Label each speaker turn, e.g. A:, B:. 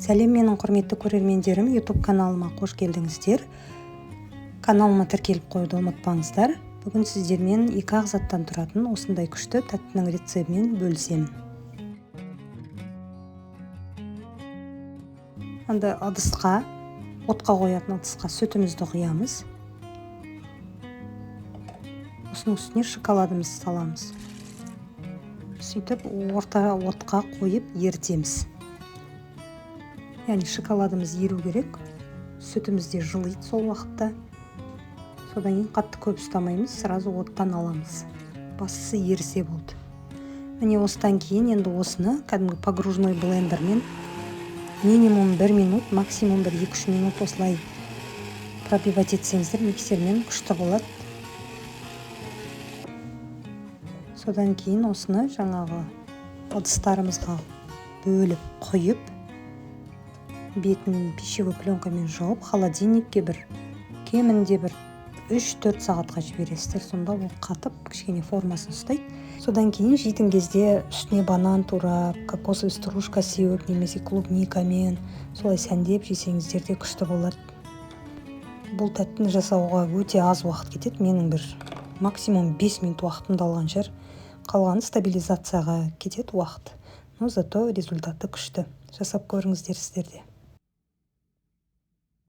A: Сәлем, менің құрметті көрермендерім! YouTube каналыма қош келдіңіздер. Каналыма тіркеліп қоюды ұмытпаңыздар. Бүгін сіздермен екі ақ заттан тұратын осындай күшті тәттінің рецептімен бөлісемін. Анда ыдысқа, отқа қоятын ыдысқа сүтімізді құямыз. Осының үстіне шоколадымызды саламыз. Сөйтіп орта отқа қойып ерітеміз. Яғни шоколадымыз еру керек, сүтіміз де жылиды сол уақытта. Содан кейін қатты көп ұстамаймыз, сразу оттан аламыз. Бастысы ерісе болды. Міне, осыдан кейін енді осыны кәдімгі погружной блендермен минимум 1 минут, максимум бір 2-3 минут осылай пробивать етсеңіздер, миксермен күшті болады. Содан кейін осыны жаңағы ыдыстарымызға бөліп құйып, бетін пищевой пленкамен жауып, холодильникке бір кемінде бір 3-4 сағатқа жібересіздер. Сонда ол қатып, кішкене формасын ұстайды. Содан кейін жейтін кезде үстіне банан турап, кокосовый стружка сеуіп немесе клубникамен солай сәндеп жесеңіздер де күшті болады. Бұл тәттіні жасауға өте аз уақыт кетеді. Менің бір максимум 5 минут уақытымды алған шығар. Қалғаны стабилизацияға кетеді уақыт. Но зато результаты күшті. Жасап көріңіздер сіздер де.